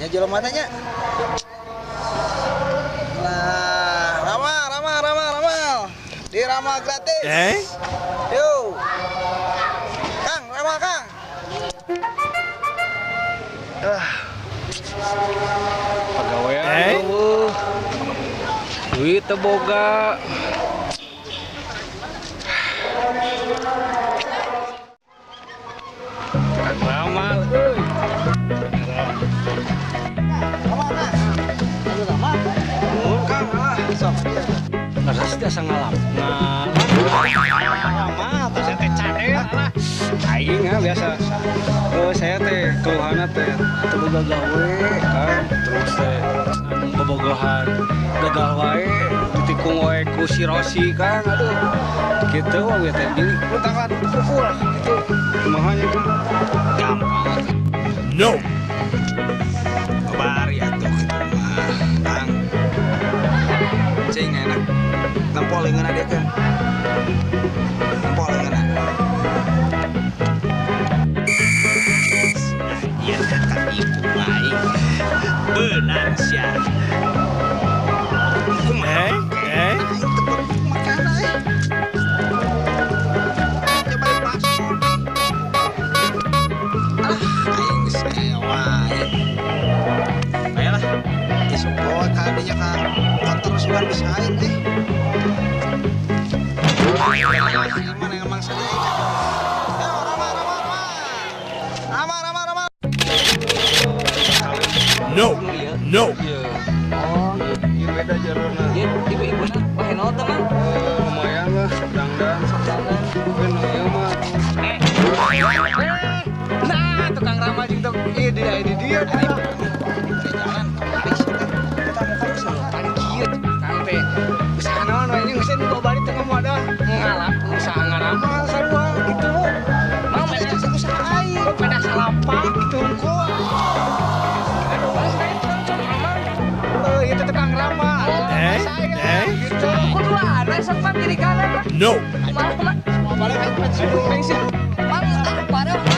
Nya jelema teh nya. Nah, ramal ramal ramal ramal. Diramal gratis. Eh? Yo. Kang, ramal Kang. Ah. Pagawean Eh? eueuh. Duit teu boga. Tukang ramal euy. Ramal nah. Aduh ramal. Nuhun Kang ah. Sok. Ngeres teh asa ngalap. Ngaramal teh saya teh cadel lah. Aing ah biasa. Oh, saya teh keluhanna teh teu boga gawe kan, terus teh bobogohan gagal wae ditikung wae ku si Rosi kan, aduh gitu wae teh gini lu tangan pukul gitu kumaha nya kan gampang. No. Bari atuh kitu mah, Kang. Cing enak. Nempo leungeunna dia kan. Nempo leungeunna. Ieu kata ibu aing. Beunang sia. Kumaha? Eh? Eh? Aing teu perlu makana eh. Coba dipaspor. Alah, aing geus aya wae. Baiklah, isuk bawa ka dinya ka kantor sugan bisa aing teh. Mana yang mangsa deui? Ayo, ramal ramal ramal. Ramal ramal ramal. No. No. Iya. Oh, Ieu beda jalurna. iya ibu-ibu wah enol teh Mang. Lumayan lah, dangdan. Jangan. Kan ieu mah. Eh, Nah, tukang ramal jeung tok ieu di dieu. Jalan kamari sih teh. Kita mau ka usaha. Pan kieu Kang teh. Usaha naon we nya geus nu bari teh modal ngalap usaha ngaramal sarua gitu. Mang Itu beda usaha aing. Beda salapak gitu hungkul. Aduh, saya tukang ramal. Eh, ieu teh tukang ramal. Eh? Saya Eh? gitu. Kudu ada sok Mang kiri kanan Mang. No. Kumaha kumaha? Balik aing pensiun. Pensiun. Mang ah parah Mang.